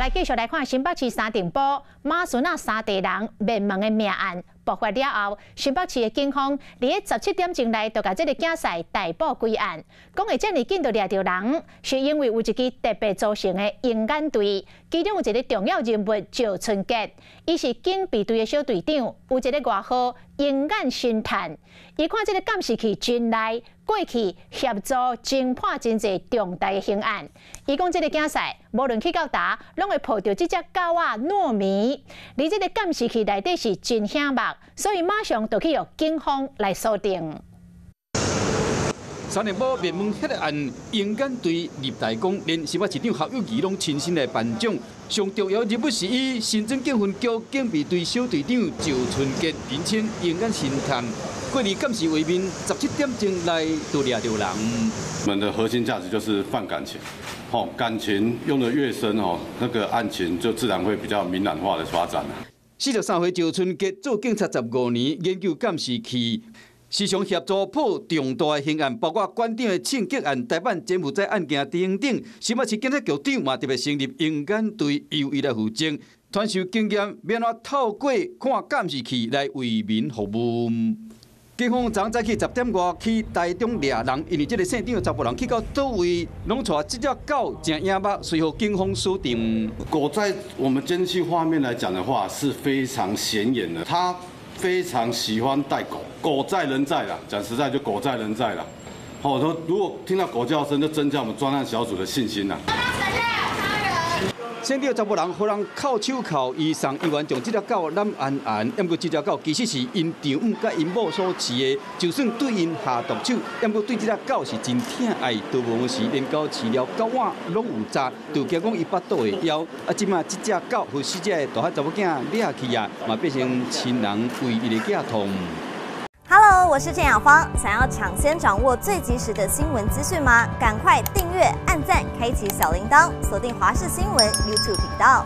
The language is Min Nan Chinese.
來繼續來看新北市三重埔馬孫仔三地人滅門的命案爆發了後，新北市的警方佇咧17點鐘內就共這个警察逮捕歸案。講會遮爾緊就掠著人，是因為有一支特別組成的鷹眼隊，其中有一个重要人物趙春傑，伊是警備隊的小隊長，有一个外號鷹眼神探。伊看這个監視器真來，過去協助偵破真濟重大的刑案。伊講這个警察無論去到佗，攏會抱著這隻狗仔糯米。而這个監視器內底是真顯目，所以馬上就去予警方來鎖定。三重埔滅門血案，鷹眼隊立大功，連新北市長侯友宜攏親身來頒獎。上重要人物是伊新莊警分局警備隊小隊長趙春傑，人稱鷹眼神探。過濾監視畫面，17點鐘內就掠著人。我們的核心價值就是放感情，吼，感情用得越深哦，那個案情就自然會比較明朗化的發展。43歲趙春傑做警察15年，研究監視器，時常協助破重大的刑案，包括館長的槍擊案、台辦柬埔寨案件等等。新北市警察局長嘛特別成立鷹眼隊，由伊來負責，傳授經驗，欲按怎透過看監視器來為民服務。警方昨早起10點外去台中掠人，因為這个姓張的查埔人去到佗位，攏帶這隻狗誠野目，隨予警方鎖定。狗在我們監視畫面來講的話，是非常顯眼的。他非常喜歡帶狗，狗在人在啦，講實在就狗在人在啦。好，說如果聽到狗叫聲，就增加我們專案小組的信心啦。姓張查埔人予人銬手銬，伊送醫院將這隻狗攬安安，毋過這隻狗其實是𪜶丈母佮𪜶某所飼的，就算對𪜶下毒手，毋過對這隻狗是真疼愛，都無時連狗飼料狗碗攏有紮，就驚講伊腹肚會枵。啊，這馬這隻狗予死這个大漢查某囝掠去啊，嘛變成親人唯一的寄託。 Hello，我是鄭雅芳。想要搶先掌握最及時的新聞資訊嗎？趕快訂閱、按讚、開啟小鈴鐺，鎖定華視新聞 YouTube 頻道。